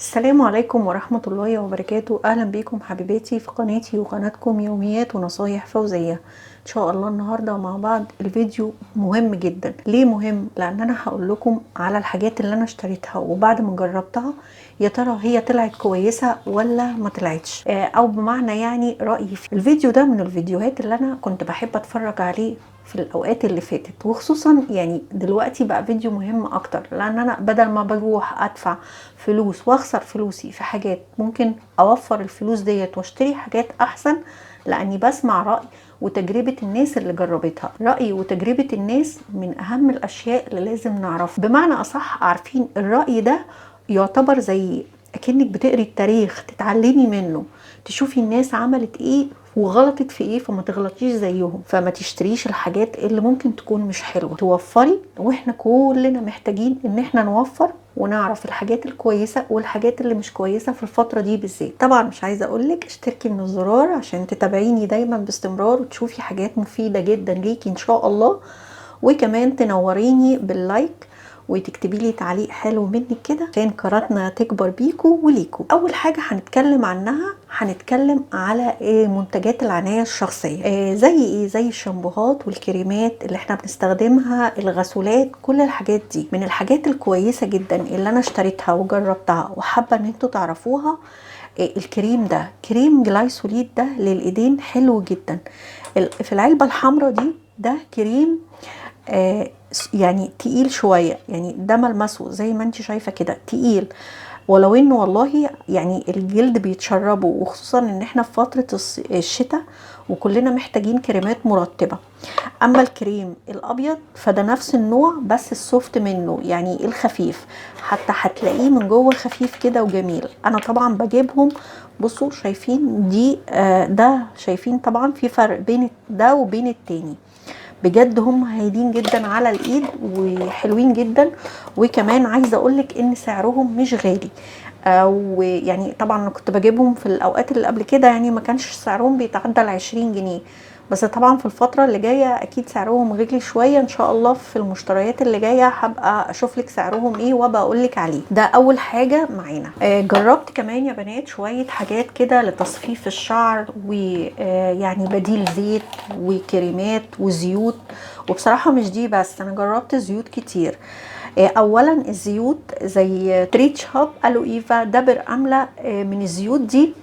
السلام عليكم ورحمة الله وبركاته. أهلا بيكم حبيباتي في قناتي وقناتكم يوميات ونصايح فوزية. إن شاء الله النهاردة مع بعض الفيديو مهم جدا. ليه مهم؟ لأن أنا هقول لكم على الحاجات اللي أنا اشتريتها وبعد ما جربتها يا ترى هي طلعت كويسة ولا ما طلعتش، أو بمعنى يعني رأيي في الفيديو ده. من الفيديوهات اللي أنا كنت بحب أتفرج عليه في الأوقات اللي فاتت، وخصوصا يعني دلوقتي بقى فيديو مهم أكتر، لأن أنا بدل ما بروح أدفع فلوس وأخسر فلوسي في حاجات ممكن أوفر الفلوس ديت واشتري حاجات أحسن، لأني بسمع رأي وتجربة الناس اللي جربتها. رأي وتجربة الناس من أهم الأشياء اللي لازم نعرفها. بمعنى أصح، عارفين الرأي ده يعتبر زي أكنك بتقري التاريخ، تتعلمي منه، تشوفي الناس عملت إيه وغلطت في ايه فما تغلطيش زيهم، فما تشتريش الحاجات اللي ممكن تكون مش حلوة، توفري. واحنا كلنا محتاجين ان احنا نوفر ونعرف الحاجات الكويسة والحاجات اللي مش كويسة في الفترة دي بالذات. طبعا مش عايزه اقولك اشتركي من الزرار عشان تتابعيني دايما باستمرار وتشوفي حاجات مفيدة جدا ليكي ان شاء الله، وكمان تنوريني بال like وتكتبي لي تعليق حلو منك كده عشان قناتنا تكبر بيكو وليكو. اول حاجة هنتكلم عنها، هنتكلم على إيه؟ منتجات العناية الشخصية، زي ايه؟ زي الشامبوهات والكريمات اللي احنا بنستخدمها، الغسولات، كل الحاجات دي. من الحاجات الكويسة جدا اللي انا اشتريتها وجربتها وحابة ان انتوا تعرفوها، الكريم ده، كريم جلايسوليد ده للايدين، حلو جدا. في العلبة الحمراء دي، ده كريم يعني تقيل شوية، يعني ده ملمسه زي ما انت شايفة كده تقيل، ولو انه والله يعني الجلد بيتشربه، وخصوصا ان احنا في فترة الشتاء وكلنا محتاجين كريمات مرطبة. اما الكريم الابيض فده نفس النوع بس ال soft منه، يعني الخفيف، حتى هتلاقيه من جوه خفيف كده وجميل. انا طبعا بجيبهم، بصوا شايفين دي، ده شايفين طبعا في فرق بين ده وبين التاني. بجد هم هايلين جدا على الايد وحلوين جدا، وكمان عايزه اقولك ان سعرهم مش غالي. ويعني طبعا انا كنت بجيبهم في الاوقات اللي قبل كده، يعني ما كانش سعرهم بيتعدى ال 20 جنيه، بس طبعا في الفترة اللي جاية اكيد سعرهم غلي شوية. ان شاء الله في المشتريات اللي جاية هبقى اشوف لك سعرهم ايه وابقى اقول لك عليه. ده اول حاجة معانا. جربت كمان يا بنات شوية حاجات كده لتصفيف الشعر، ويعني بديل زيت وكريمات وزيوت. وبصراحة مش دي بس، انا جربت زيوت كتير. اولا الزيوت زي تريتش هاب، الو ايفا، دابر امله، من الزيوت دي.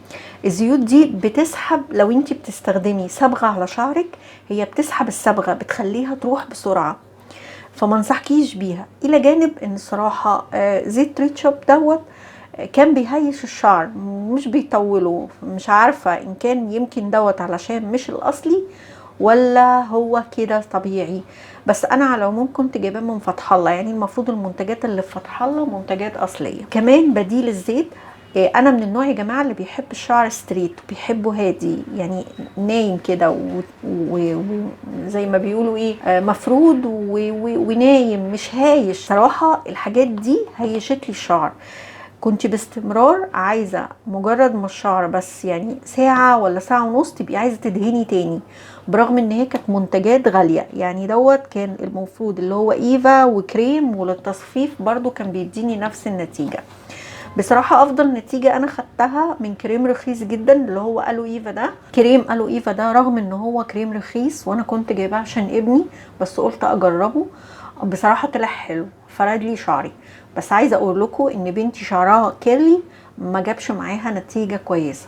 الزيوت دي بتسحب، لو انت بتستخدمي صبغة على شعرك هي بتسحب الصبغه، بتخليها تروح بسرعة، فما انصحكيش بيها. الى جانب ان الصراحة زيت تريتشوب دوت كان بيهيش الشعر مش بيطوله، مش عارفه ان كان يمكن دوت علشان مش الاصلي ولا هو كده طبيعي، بس انا على العموم كنت جايباه من فتح الله، يعني المفروض المنتجات اللي في فتح الله منتجات اصلية. كمان بديل الزيت، انا من النوع يا جماعة اللي بيحب الشعر straight، بيحبه هادي، يعني نايم كده وزي ما بيقولوا ايه، مفرود ونايم مش هايش. صراحة الحاجات دي هيشت لي الشعر، كنت باستمرار عايزه مجرد ما الشعر بس يعني ساعة ولا ساعة ونص تبقي عايزه تدهني تاني، برغم ان هي كانت منتجات غالية. يعني دوت كان المفروض اللي هو ايفا وكريم وللتصفيف برضو كان بيديني نفس النتيجة. بصراحة افضل نتيجة انا خدتها من كريم رخيص جدا اللي هو الو ايفا ده. كريم الو ايفا ده رغم ان هو كريم رخيص وانا كنت جايباه عشان ابني، بس قلت اجربه، بصراحة طلع حلو، فرد لي شعري. بس عايزه اقول لكم ان بنتي شعرها curly ما جابش معاها نتيجة كويسة.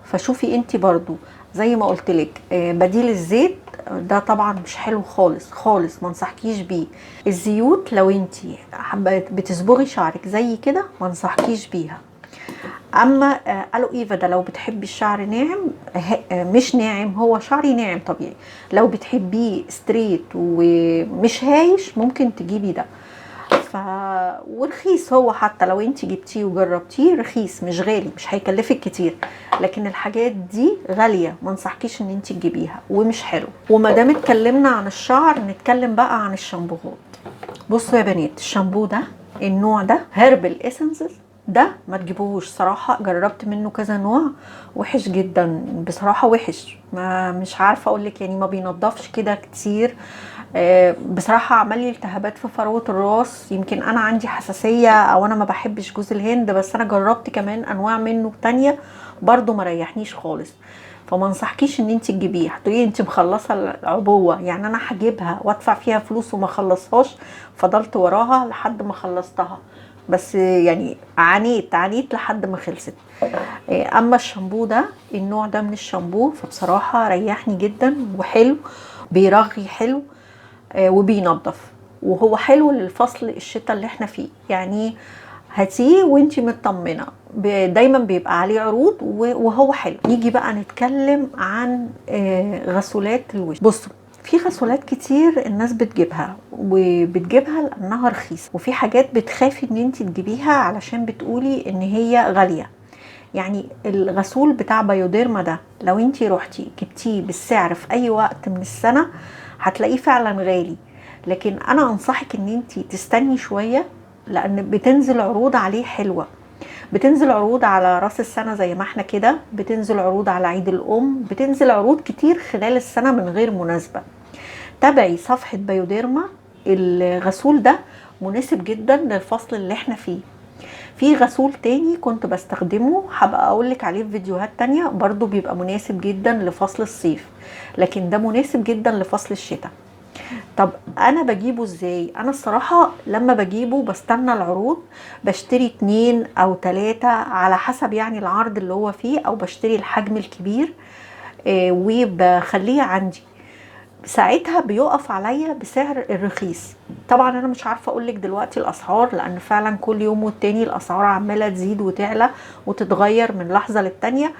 فشوفي انتي برضو زي ما قلت لك، بديل الزيت ده طبعا مش حلو خالص خالص، ما انصحكيش بيه. الزيوت لو انتي حابة بتصبغي شعرك زي كده ما انصحكيش بيها. اما الو ايفا ده لو بتحبي الشعر ناعم، مش ناعم، هو شعري ناعم طبيعي، لو بتحبيه straight ومش هايش ممكن تجيبي ده. ورخيص هو، حتى لو انت جبتيه وجربتيه رخيص مش غالي، مش هيكلفك كتير. لكن الحاجات دي غالية، ما انصحكيش ان انت تجيبيها ومش حلو. وما دام اتكلمنا عن الشعر نتكلم بقى عن الشامبوهات. بصوا يا بنات، الشامبو ده النوع ده Herbal Essences ده ما تجيبوهوش صراحة، جربت منه كذا نوع وحش جدا بصراحة، وحش، ما مش عارفة اقولك، يعني ما بينضفش كده كتير. بصراحة عمل لي التهابات في فروة الراس. يمكن انا عندي حساسية او انا ما بحبش جوز الهند، بس انا جربت كمان انواع منه تانية برضو ما ريحنيش خالص، فما انصحكيش ان انت تجيبيه. هتقولي انت مخلصة العبوه، يعني انا هجيبها وادفع فيها فلوس وما خلصهاش؟ فضلت وراها لحد ما خلصتها، بس يعني عانيت لحد ما خلصت. اما الشامبو ده، النوع ده من الشامبو، فبصراحة ريحني جدا وحلو، بيرغي حلو وبينظف، وهو حلو للفصل الشتاء اللي احنا فيه. يعني هاتيه وانتي مطمنه، دايما بيبقى عليه عروض وهو حلو. نيجي بقى نتكلم عن غسولات الوش. بصوا، في غسولات كتير الناس بتجيبها وبتجيبها لانها رخيصة، وفي حاجات بتخافي ان انتي تجيبيها علشان بتقولي ان هي غالية. يعني الغسول بتاع بايوديرما ده لو انتي روحتي جبتيه بالسعر في اي وقت من السنة هتلاقيه فعلا غالي، لكن انا انصحك ان انتي تستني شوية، لان بتنزل عروض عليه حلوة. بتنزل عروض على راس السنة زي ما احنا كده، بتنزل عروض على عيد الام، بتنزل عروض كتير خلال السنة من غير مناسبة. تابعي صفحة بايوديرما، الغسول ده مناسب جدا للفصل اللي احنا فيه. في غسول تاني كنت بستخدمه هبقى اقولك عليه في فيديوهات تانية، برضو بيبقى مناسب جدا لفصل الصيف، لكن ده مناسب جدا لفصل الشتاء. طب انا بجيبه ازاي؟ انا الصراحة لما بجيبه بستنى العروض، بشتري 2 او 3 على حسب يعني العرض اللي هو فيه، او بشتري الحجم الكبير وبخليه عندي، ساعتها بيقف عليا بسعر الرخيص. طبعا انا مش عارفه اقولك دلوقتي الاسعار، لان فعلا كل يوم والتاني الاسعار عماله تزيد وتعلى وتتغير من لحظة للتانيه،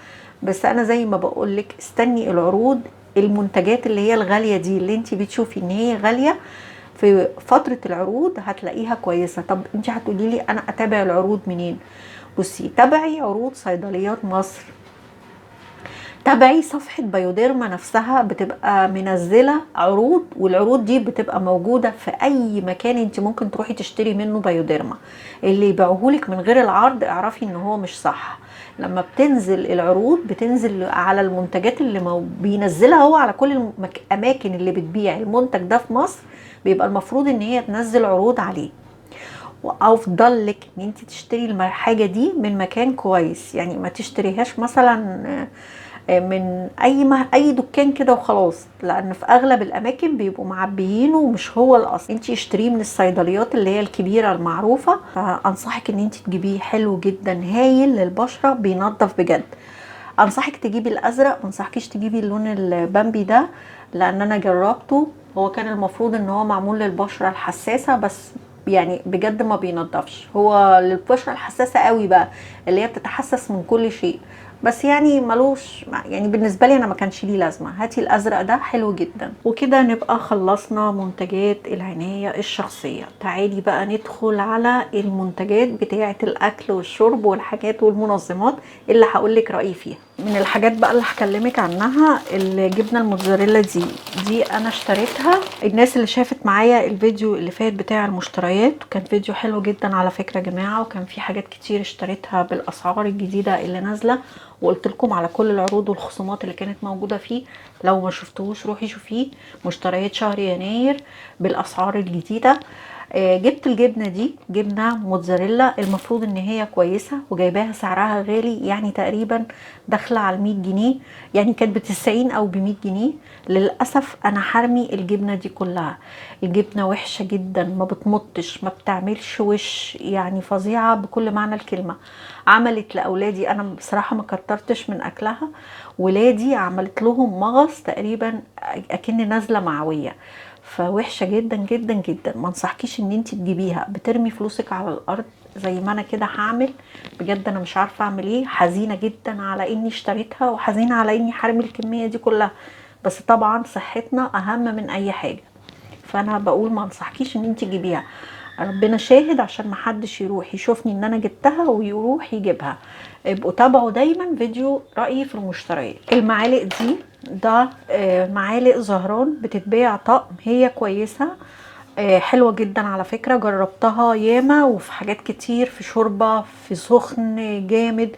بس انا زي ما بقولك استني العروض. المنتجات اللي هي الغالية دي اللي انت بتشوفي ان هي غالية في فترة العروض هتلاقيها كويسة. طب انت هتقولي لي انا اتابع العروض منين؟ بصي، تابعي عروض صيدليات مصر، تابعي صفحة بايوديرما نفسها بتبقى منزلة عروض، والعروض دي بتبقى موجودة في اي مكان انت ممكن تروحي تشتري منه بايوديرما. اللي يبيعهولك من غير العرض اعرفي ان هو مش صح. لما بتنزل العروض بتنزل على المنتجات اللي بينزلها هو على كل الاماكن اللي بتبيع المنتج ده في مصر، بيبقى المفروض ان هي تنزل عروض عليه. وافضل لك ان انت تشتري الحاجة دي من مكان كويس، يعني ما تشتريهاش مثلا من اي دكان كده وخلاص، لان في اغلب الاماكن بيبقوا معبيينه ومش هو الاصل. انت اشتريه من الصيدليات اللي هي الكبيرة المعروفة. فانصحك ان انت تجيبيه، حلو جدا، هايل للبشره، بينظف بجد. انصحك تجيبي الازرق، ما انصحكيش تجيبي اللون البامبي ده، لان انا جربته، هو كان المفروض ان هو معمول للبشره الحساسة، بس يعني بجد ما بينضفش. هو للبشره الحساسة قوي بقى، اللي هي بتتحسس من كل شيء، بس يعني ملوش، يعني بالنسبة لي انا ما كانش ليه لازمه. هاتي الازرق ده حلو جدا. وكده نبقى خلصنا منتجات العناية الشخصية. تعالي بقى ندخل على المنتجات بتاعه الاكل والشرب والحاجات والمنظمات اللي هقولك رايي فيها. من الحاجات بقى اللي هكلمك عنها الجبنة الموتزاريلا دي انا اشتريتها. الناس اللي شافت معايا الفيديو اللي فات بتاع المشتريات، وكان فيديو حلو جدا على فكرة يا جماعة، وكان في حاجات كتير اشتريتها بالاسعار الجديدة اللي نازله، وقلت لكم على كل العروض والخصومات اللي كانت موجودة فيه. لو ما شفتوش روحي شوفيه، مشتريات شهر يناير بالاسعار الجديدة. جبت الجبنة دي، جبنه موتزاريلا، المفروض ان هي كويسة، وجايباها سعرها غالي، يعني تقريبا داخله على 100 جنيه، يعني كانت ب90 او ب100 جنيه. للاسف انا حرمي الجبنة دي كلها. الجبنة وحشة جدا، ما بتمطش، ما بتعملش وش، يعني فظيعة بكل معنى الكلمة. عملت لاولادي، انا بصراحة ما كترتش من اكلها، ولادي عملت لهم مغص تقريبا اكن نازله معويه، فوحشه جدا جدا جدا. ما انصحكيش ان انت تجيبيها، بترمي فلوسك على الارض زي ما انا كده هعمل. بجد انا مش عارفه اعمل ايه، حزينة جدا على اني اشتريتها، وحزينه على اني هرمي الكمية دي كلها، بس طبعا صحتنا اهم من اي حاجة. فانا بقول ما انصحكيش ان انت تجيبيها، ربنا شاهد، عشان ما حدش يروح يشوفني ان انا جبتها ويروح يجيبها. ابقوا تابعوا دايما فيديو رايي في المشتريات. المعالق دي، ده معالق زهران، بتتباع طقم، هي كويسة، حلوة جدا على فكرة، جربتها ياما وفي حاجات كتير، في شوربة، في سخن جامد،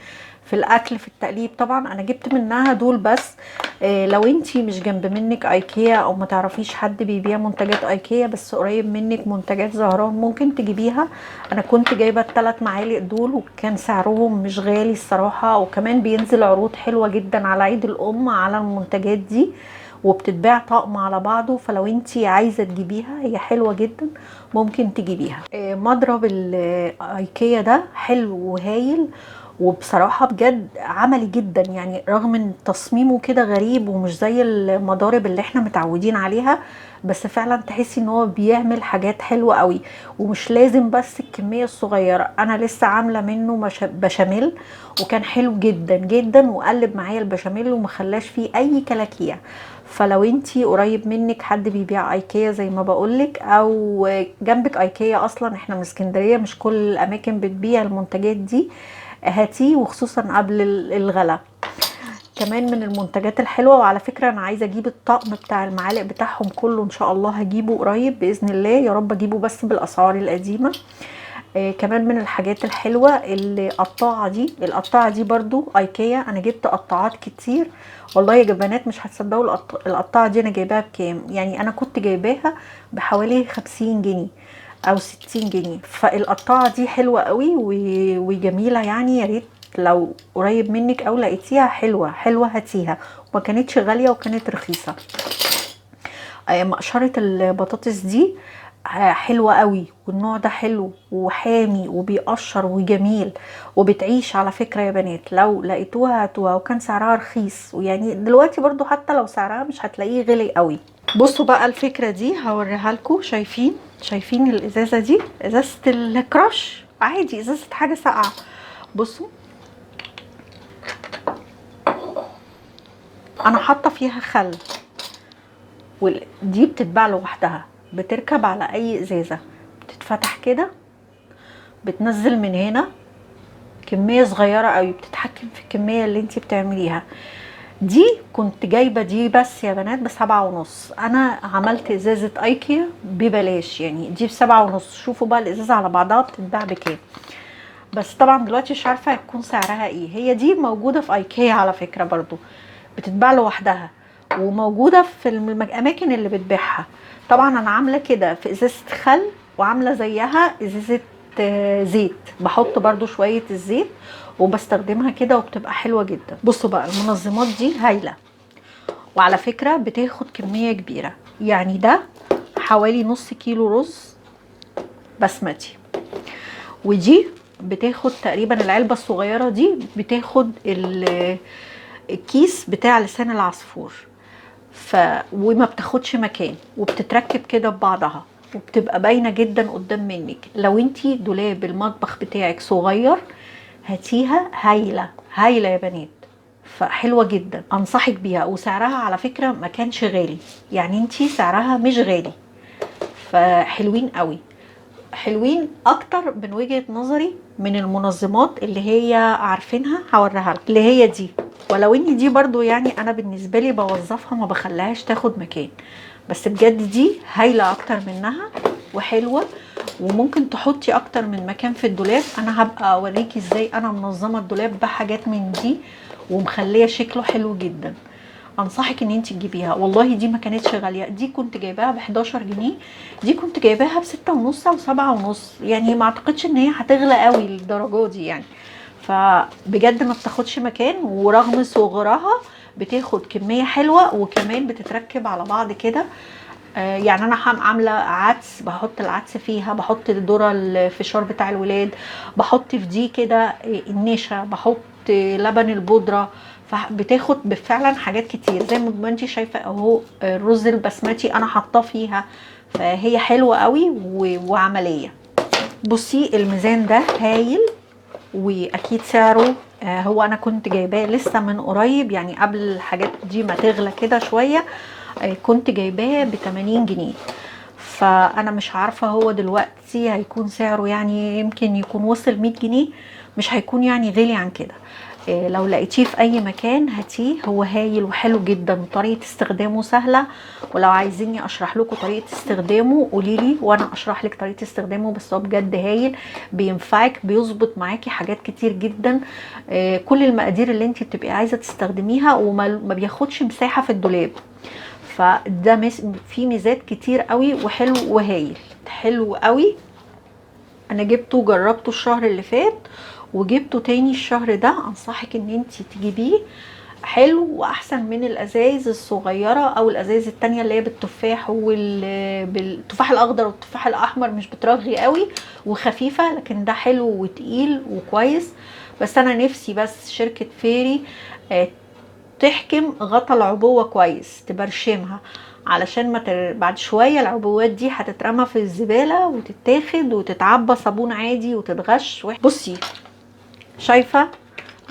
في الاكل، في التقليب. طبعا انا جبت منها دول بس. لو انتي مش جنب منك ايكيا او ما تعرفيش حد بيبيع منتجات ايكيا بس قريب منك منتجات زهران ممكن تجيبيها. انا كنت جايبه الثلاث معالق دول وكان سعرهم مش غالي الصراحة، وكمان بينزل عروض حلوة جدا على عيد الام على المنتجات دي، وبتتباع طقم على بعضه. فلو انتي عايزه تجيبيها هي حلوة جدا ممكن تجيبيها. مضرب الايكيا ده حلو وهايل، وبصراحة بجد عملي جدا، يعني رغم ان تصميمه كده غريب ومش زي المضارب اللي احنا متعودين عليها، بس فعلا تحسي ان هو بيعمل حاجات حلوة قوي. ومش لازم بس الكمية الصغيرة، انا لسه عاملة منه بشاميل وكان حلو جدا جدا، وقلب معايا البشاميل وما خلاش فيه اي كلاكيع. فلو انتي قريب منك حد بيبيع ايكيا زي ما بقولك، او جنبك ايكيا، اصلا احنا من اسكندرية مش كل الاماكن بتبيع المنتجات دي، هاتيه، وخصوصا قبل الغلا. كمان من المنتجات الحلوة. وعلى فكرة انا عايزة اجيب الطقم بتاع المعالق بتاعهم كله ان شاء الله، هجيبه قريب بإذن الله يا رب، اجيبه بس بالاسعار القديمة. كمان من الحاجات الحلوة القطاعة دي، القطاعة دي برضو ايكيا. انا جبت قطاعات كتير والله يا بنات، مش هتصدقوا القطاعة دي انا جايباها بكام. يعني انا كنت جايباها بحوالي 50 جنيه او 60 جنيه. فالقطاعة دي حلوة قوي وجميلة، يعني يا ريت لو قريب منك او لقيتيها حلوة حلوة هاتيها، وما كانتش غالية وكانت رخيصة. مقشرة البطاطس دي حلوة قوي، والنوع ده حلو وحامي وبيقشر وجميل وبتعيش على فكرة يا بنات. لو لقيتوها هاتوها، وكان سعرها رخيص، ويعني دلوقتي برضو حتى لو سعرها مش هتلاقيه غلي قوي. بصوا بقى الفكرة دي هوريها لكم. شايفين الازازة دي، ازازة الكراش عادي، ازازة حاجة ساقعة. بصوا انا حاطة فيها خل، ودي بتتباع لوحدها، بتركب على اي ازازة، بتتفتح كده، بتنزل من هنا كمية صغيرة قوي، بتتحكم في الكمية اللي انتي بتعمليها. دي كنت جايبه دي بس يا بنات ب7.5، انا عملت ازازة ايكيا ببلاش، يعني دي ب7.5. شوفوا بقى الازازه على بعضها بتتباع بكام، بس طبعا دلوقتي مش عارفه هتكون سعرها ايه. هي دي موجودة في ايكيا على فكرة برضو، بتتباع لوحدها وموجودة في الاماكن اللي بتبيعها. طبعا انا عامله كده في ازازة خل، وعامله زيها ازازة زيت، بحط برضو شوية الزيت وبستخدمها كده وبتبقى حلوة جدا. بصوا بقى المنظمات دي هايلة، وعلى فكرة بتاخد كمية كبيرة، يعني ده حوالي نص كيلو رز بسمتي، ودي بتاخد تقريبا العلبة الصغيرة دي بتاخد الكيس بتاع لسان العصفور، وما بتاخدش مكان، وبتتركب كده ببعضها، وبتبقى باينة جدا قدام منك. لو انتي دولاب المطبخ بتاعك صغير هاتيها، هايلة هايلة يا بنات، فحلوه جدا، انصحك بيها. وسعرها على فكرة ما كانش غالي، يعني انتي سعرها مش غالي، فحلوين قوي، حلوين اكتر من وجهه نظري من المنظمات اللي هي عارفينها، هوريها لكم اللي هي دي. ولو ان دي برضو يعني انا بالنسبة لي بوظفها ما بخليهاش تاخد مكان، بس بجد دي هايلة اكتر منها وحلوه، وممكن تحطي اكتر من مكان في الدولاب. انا هبقى اوريكي ازاي انا منظمة الدولاب بحاجات من دي ومخليه شكله حلو جدا. انصحك ان انت تجيبيها، والله دي ما كانتش غالية، دي كنت جايباها ب11 جنيه، دي كنت جايباها ب6.5 او 7.5، يعني ما اعتقدش ان هي هتغلى قوي للدرجة دي يعني. فبجد ما بتاخدش مكان، ورغم صغرها بتاخد كمية حلوة، وكمان بتتركب على بعض كده. يعني انا عامله عدس، بحط العدس فيها، بحط الذرة الفشار بتاع الولاد، بحط في دي كده النشا، بحط لبن البودره، فبتاخد فعلا حاجات كتير زي ما انت شايفه اهو. الرز البسمتي انا حاطاه فيها، فهي حلوة قوي وعملية. بصي الميزان ده هايل، واكيد سعره هو انا كنت جايباه لسه من قريب، يعني قبل الحاجات دي ما تغلى كده شوية، كنت جايباه ب80 جنيه. فانا مش عارفه هو دلوقتي هيكون سعره، يعني يمكن يكون وصل 100 جنيه، مش هيكون يعني غالي عن كده. لو لقيتيه في اي مكان هاتيه، هو هايل وحلو جدا وطريقه استخدامه سهلة. ولو عايزيني اشرح لكم طريقه استخدامه قوليلي وانا اشرح لك طريقه استخدامه، بس هو بجد هايل، بينفعك، بيظبط معاكي حاجات كتير جدا، كل المقادير اللي انت بتبقي عايزه تستخدميها، وما بياخدش مساحة في الدولاب. فده فيه ميزات كتير قوي وحلو وهايل، حلو قوي. انا جبته وجربته الشهر اللي فات وجبته تاني الشهر ده، انصحك ان انت تجيبيه، حلو واحسن من الازايز الصغيرة او الازايز التانية اللي هي بالتفاح بالتفاح الاخضر والتفاح الاحمر، مش بترغي قوي وخفيفة، لكن ده حلو وتقيل وكويس. بس انا نفسي بس شركة فيري تحكم غطا العبوه كويس، تبرشمها، علشان ما بعد شوية العبوات دي هتترمى في الزبالة وتتاخد وتتعبى صابون عادي وتتغش. بصي شايفه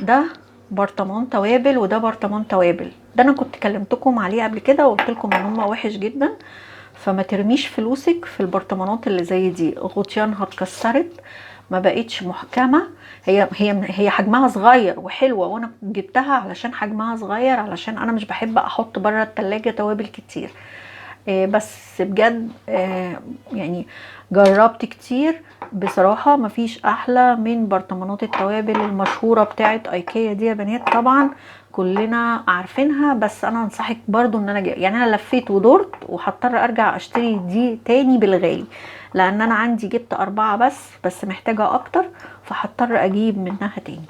ده برطمان توابل وده برطمان توابل، ده انا كنت كلمتكم عليه قبل كده وقلت لكم ان هما وحش جدا، فما ترميش فلوسك في البرطمانات اللي زي دي، غطيانها اتكسرت، ما بقتش محكمة. هي هي هي حجمها صغير وحلوه، وانا جبتها علشان حجمها صغير، علشان انا مش بحب احط بره التلاجة توابل كتير. بس بجد يعني جربت كتير بصراحة، مفيش احلى من برطمانات التوابل المشهورة بتاعت ايكيا دي يا بنات، طبعا كلنا عارفينها. بس انا انصحك برضو ان انا يعني انا لفيت ودورت وهضطر ارجع اشتري دي تاني بالغالي، لان انا عندي جبت 4 بس محتاجة اكتر، فهضطر اجيب منها تاني.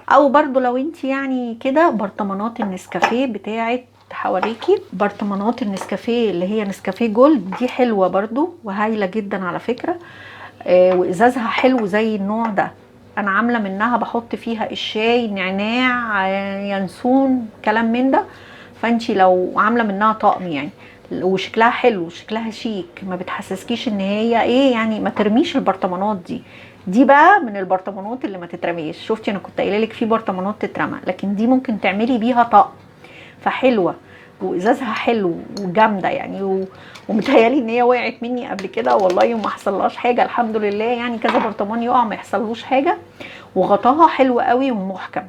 او برضو لو انت يعني كده برطمانات النسكافيه بتاعت حواليكي، برطمانات النسكافيه اللي هي نسكافيه جولد دي حلوة برضو وهايلة جدا على فكرة، وازازها حلو زي النوع ده، انا عاملة منها بحط فيها الشاي، نعناع، ينسون، كلام من ده. فانتي لو عاملة منها طقم يعني، وشكلها حلو وشكلها شيك، ما بتحسسكيش ان هي ايه يعني، ما ترميش البرطمانات دي. دي بقى من البرطمانات اللي ما تترميش. شفتي انا كنت قايله لك في برطمانات تترمى، لكن دي ممكن تعملي بيها طقم، فحلوه وازازها حلو وجامده يعني، ومتهيالي ان هي وقعت مني قبل كده والله وما حصلهاش حاجة الحمد لله، يعني كذا برطمان يقع ما يحصلوش حاجة، وغطاها حلو قوي ومحكم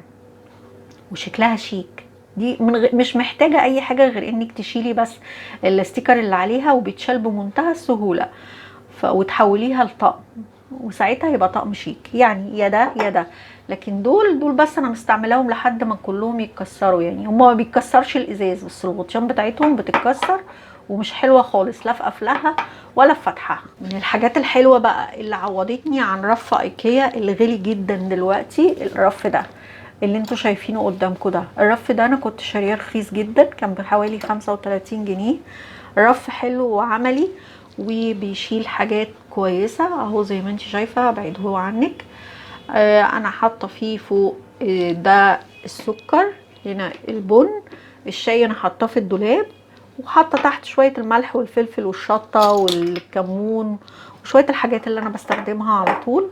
وشكلها شيك. دي مش محتاجه اي حاجة غير انك تشيلي بس ال sticker اللي عليها، وبيتشال بمنتهى السهولة، وتحوليها لطقم، وساعتها يبقى طقم شيك يعني، يا ده يا ده. لكن دول بس انا مستعملاهم لحد ما كلهم يتكسروا يعني، هما ما بيتكسرش الازاز بس الغطيان بتاعتهم بتتكسر ومش حلوة خالص، لا في قفلها ولا في فتحها. من الحاجات الحلوة بقى اللي عوضتني عن رف ايكيا اللي غالي جدا دلوقتي، الرف ده اللي انتوا شايفينه قدامكم ده، الرف ده انا كنت شارياه رخيص جدا، كان بحوالي 35 جنيه. رف حلو وعملي وبيشيل حاجات كويسة اهو زي ما انت شايفه، بعيد هو عنك. انا حاطه فيه فوق ده السكر، هنا البن، الشاي انا حاطاه في الدولاب، وحاطه تحت شوية الملح والفلفل والشطه والكمون وشوية الحاجات اللي انا بستخدمها على طول.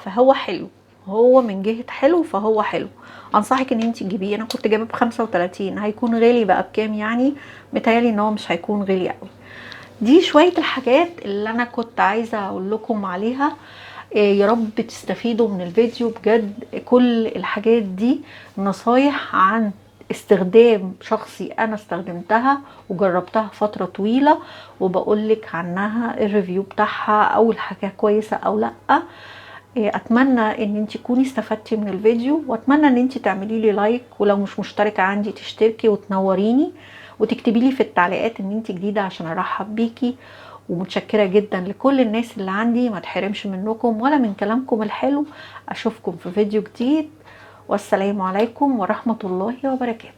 فهو حلو، هو من جهة حلو فهو حلو، انصحك ان انت تجيبيه. انا كنت جايبه ب35، هيكون غالي بقى بكام يعني؟ متهيألي ان هو مش هيكون غالي قوي. دي شوية الحاجات اللي انا كنت عايزه اقول لكم عليها، يا رب تستفيدوا من الفيديو بجد. كل الحاجات دي نصايح عن استخدام شخصي انا استخدمتها وجربتها فترة طويلة، وبقولك عنها ال review بتاعها، اول حاجة كويسة او لا. اتمنى ان انت تكوني استفدتي من الفيديو، واتمنى ان انت تعملي لي like، ولو مش مشتركة عندي تشتركي وتنوريني وتكتبي لي في التعليقات ان انت جديدة عشان ارحب بيكي. ومتشكرة جدا لكل الناس اللي عندي، ما تحرمش منكم ولا من كلامكم الحلو. اشوفكم في فيديو جديد، والسلام عليكم ورحمة الله وبركاته.